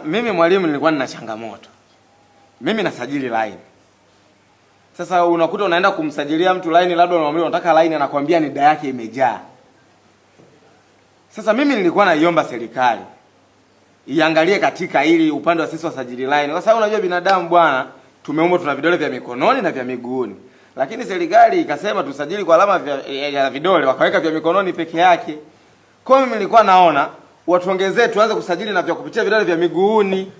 Mimi mwalimu, nilikuwa nina changamoto. Mimi nasajili line. Sasa unakuta unaenda kumsajilia mtu line, labda unamwambia unataka line, anakuambia NIDA yake imejaa. Sasa mimi nilikuwa naiomba serikali iangalie katika ili upande wa sisi wasajili line, kwa sababu unajua binadamu bwana, tumeumbwa tuna vidole vya mikononi na vya miguuni, lakini serikali ikasema tusajili kwa alama ya vidole, wakaweka vya mikononi peke yake. Kwa hiyo mimi nilikuwa naona watuongezee, tuanze kusajili na vya kupitia vidole vya miguuni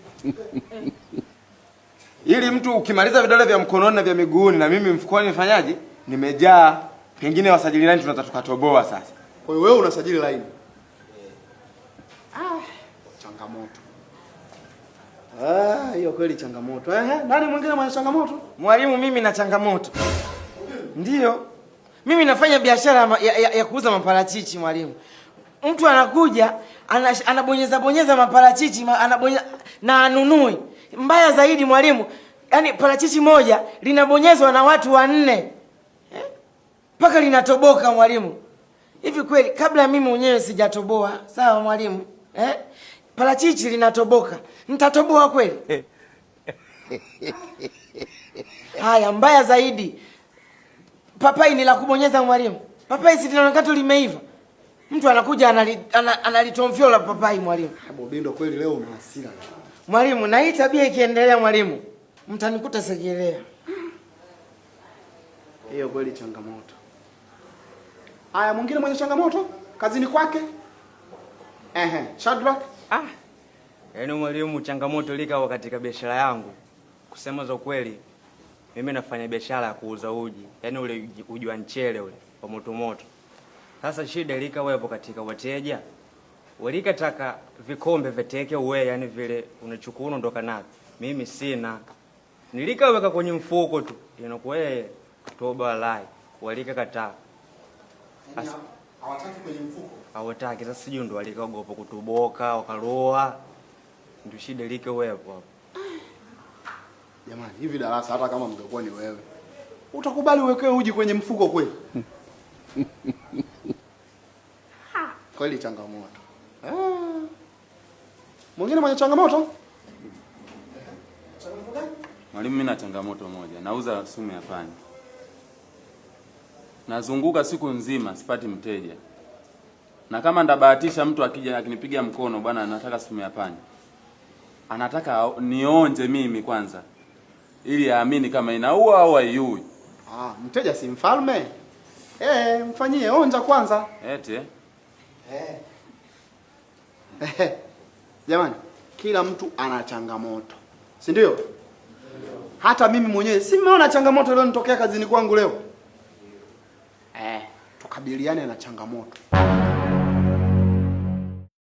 ili mtu ukimaliza vidole vya mkononi na vya miguuni, na mimi mfukoni nifanyaje? Nimejaa. Pengine wasajili line tunaweza tukatoboa sasa. Kwa hiyo wewe unasajili line. Ah, changamoto. Ah, hiyo kweli changamoto. Eh, nani mwingine mwenye changamoto? Mwalimu, mimi na changamoto. Ndiyo. Mimi nafanya biashara ya kuuza maparachichi mwalimu. Mtu anakuja anabonyeza bonyeza maparachichi anabonyeza na anunui. Mbaya zaidi mwalimu, yani parachichi moja linabonyezwa na watu wanne mpaka linatoboka mwalimu. Hivi kweli kabla mimi mwenyewe sijatoboa, sawa mwalimu? Eh? Parachichi linatoboka. Nitatoboa kweli? Haya, mbaya zaidi, papai ni la kubonyeza mwalimu. Papai si linaonekana tu limeiva. Mtu anakuja analitomfyola papai mwalimu. Bobindo, kweli leo una hasira. Mwalimu, na hii tabia ikiendelea mwalimu, mtanikuta Segerea. Hiyo kweli changamoto. Haya, mwingine mwenye changamoto kazini kwake? Ehe, Shadrack. Ah. Yaani mwalimu, changamoto lika katika biashara yangu. Kusema za kweli, mimi nafanya biashara ya kuuza uji, yaani ule uji wa mchele ule wa moto moto. Sasa shida likawepo katika wateja walikataka vikombe veteke uwe, yani vile unachukua unaondoka navyo. Mimi sina, nilikaweka kwenye mfuko tu, inakuwa toba lai walikakataa. Hawataki kwenye mfuko, hawataki. Sasa sijui ndo walikaogopa kutuboka wakaloa, ndio shida likawepo hapo. Jamani, hivi darasa, hata kama mngekuwa ni wewe utakubali uwekewe uji kwenye mfuko kweli? Kweli changamoto. Ah. Mwingine mwenye changamoto? Mwalimu, mimi na changamoto moja. Nauza sumu ya panya. Nazunguka siku nzima sipati mteja. Na kama ndabahatisha mtu akija akinipiga mkono, bwana nataka sumu ya panya, anataka nionje mimi kwanza ili aamini kama inaua au haiui. Ah, mteja si mfalme. Eh, mfanyie onja kwanza. Eti eh? Eh. Jamani, kila mtu ana changamoto, si ndio? Hata mimi mwenyewe si mmeona changamoto iliyonitokea kazini kwangu leo? Eh, tukabiliane na changamoto.